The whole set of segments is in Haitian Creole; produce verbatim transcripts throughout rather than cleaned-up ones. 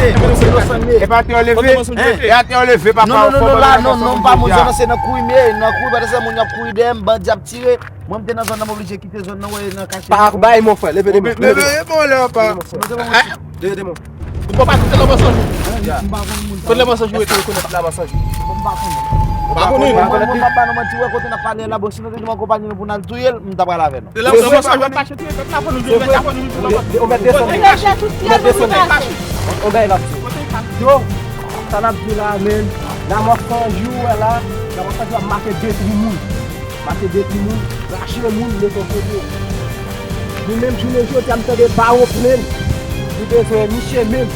se, se inosan m ye. E pa te yo leve? E a te yo leve, papa. Non, non, non, non, la, non, non, m pa moun zòn nan, se nan kouri m ye, nan kouri, pa de sa, moun y ap kouri dèyè m, bandi ap tire. Mwen, m te nan zòn nan, m oblije kite zòn nan, wè, nan kache. Pa bay, mon frè, leve de men. Leve de men, lè pa. Leve de men. Ou pa koute la masanjou. Kote la masanjou rete, ou konnen la masanjou. Ou pa konnen. Mwen pa ba nou manti, wè kote n ap pale la, bon, si nou te di mwen konpayi nou pou n al touye l, m ta pral avè nou. Se la masanjou ap kache touye pèp la, fò nou vin met avè nou pou la masanjou. Ou mèt desann. Ou mèt desann. On bagay l ap di. Yo, sa n ap di la, men, la masanjou, wè la, la masanjou ap make detri moun. Make detri moun, rache moun, mete yon kote. Nou menm jounen jodi a, m tande bawon plenn. Nou bezwen misye menm.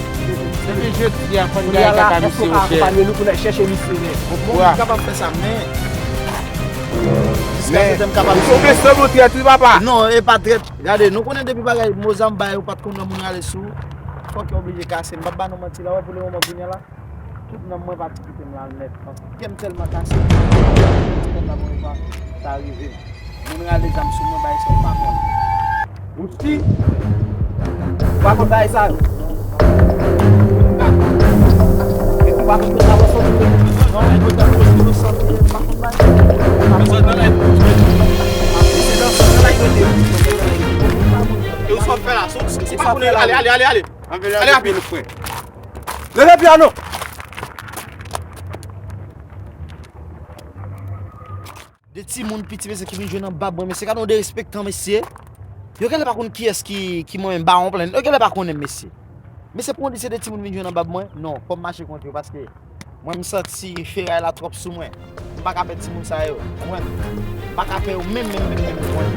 Depi jodi a, fò n gaye kaka misye, monchè. Kounye a la, èske w ka akonpanye nou pou n al chèche misye, men? Bon, m kapab fè sa, men jiskaprezan m kapab. Ou se yon trèt, wi, papa. Non, e pa trèt. Gade, nou konnen depi bagay mo zam bay ou pa t konn nan moun rale sou ou. Fòk yo oblije kase. M p ap ba nou manti la, wè, pou le moman kounye a la. Tout nanm mwen pati kite m la nèt. Paske kè m tèlman kase. Kè m la mwen pa ta rive. Moun rale zam sou mwen, bay sa w pa konn. Ou si? Ou pa konn bay sa yo? Ou pa konn konn avanse w? Non, ou pa konn kote nou santi, ou pa konn bay. Se nan sòt nan la. E ou sa w ap fè la? Se pa pou nou. Ale, ale, ale, ale. Ale rapid. Leve pye a non! De timoun piti, mesye, ki vin jwe nan bab mwen, mesye. Gade yon derespektan, mesye. Yo genlè pa konn kiyès ki, ki mwen menm, bawon plenn. Yo genlè pa konnen m, mesye. Mesye, pou w di se de timoun vin jwe nan bab mwen, non, fò m mache kont yo, paske mwen, m santi feray la twòp sou mwen. M pa ka pè timoun sa yo, konprann? M pa ka pè yo menm, menm, menm, menm, konprann?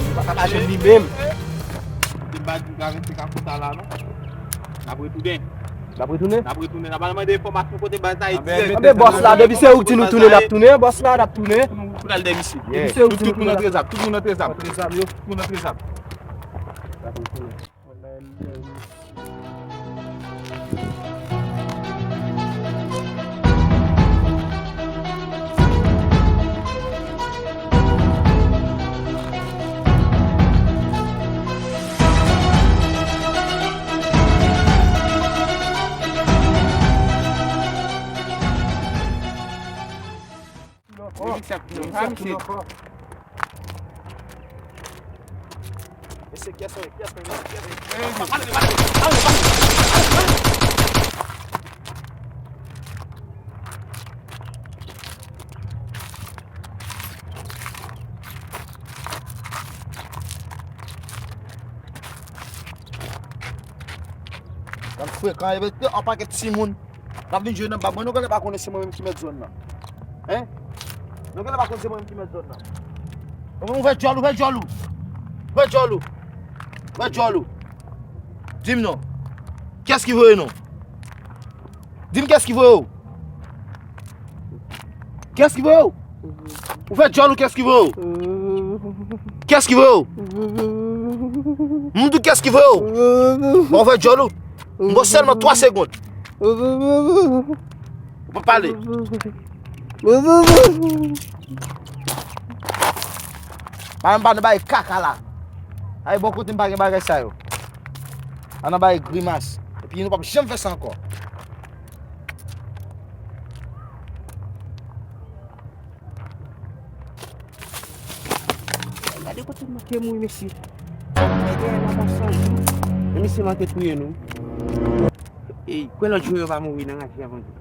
M pa ka pa jwenn li menm. Te ba di ka rete ka konsa la, non. N ap retounen. N ap retounen? N ap retounen. N ap al mande enfòmasyon kote baz la ye dirèk. Anben, bòs la, depi se ou ki di nou tounen, n ap tounen. Bòs la, n ap tounen. Pou nou pral dèyè misye. Depi se ou ki di nou tounen, n ap tounen. Tout moun antre zam, tout moun antre zam. Tout moun antre zam. Misye ap tounen ankò. Mesye, kiyès mwen ye? Kiyès mwen ye? Kiyès mwen ye? Pale, pale, pale, pale, pale. Gad frekan, e, e, yon pakèt timoun. N ap vin jwe nan bab mwen, nou genlè pa konnen se mwen menm ki mèt zòn nan. Hein? Nou genlè pa konnen se mwen menm ki mèt zòn nan. Ouvè djòl ou, ouvè djòl ou. Ouvè djòl ou. Ouvè djòl ou. Di m non. Kiyès ki voye nou? Di m kiyès ki voye w? Kiyès ki voye w? Ou fè djòl ou, kiyès ki voye w? Kiyès ki voye w? M di w kiyès ki voye w? Bon, ou fè djòl ou? M ba w sèlman twa segonn. Ou pa pale. Pa menm pa nan bay kaka la. Ay, bò kote m pa gen bagay sa yo. Ann nan bay grimas. Epi nou p ap janm fè sa ankò. Gade kote m manke mouri, mesye. Dèyè lanmò san jou. Men misye manke touye nou. Ey, kwè lòt jou yo pa mouri nan raje a, Bondye.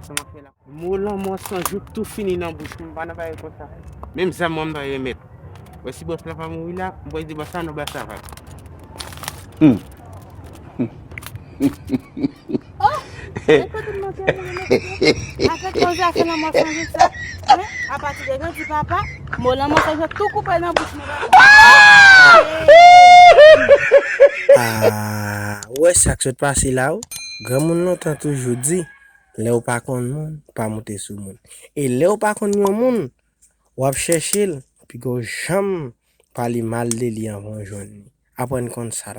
Sa m ap fè la? Mo lanmò san jou tou fini nan bouch mwen, m pa nan bagay konsa. Menm zam mwen, m pa remèt. Wè si bòs la pa mouri la, m pral di bòs la nou bay sa vag. Hmm. Oh! E kote m manke mouri, mesye? Avèk koze afè lanmò san jou sa, hein? Apati de jodi, papa, mo lanmò san jou tou koupe nan bouch mwen, papa. Ah, ou wè sa k sot pase la, wi? Granmoun lontan toujou di, lè w pa konn moun, pa monte sou moun. E lè w pa konn yon moun, w ap chèche l, piga w janm pale mal de li anvan w jwenn li. Aprann konn sa.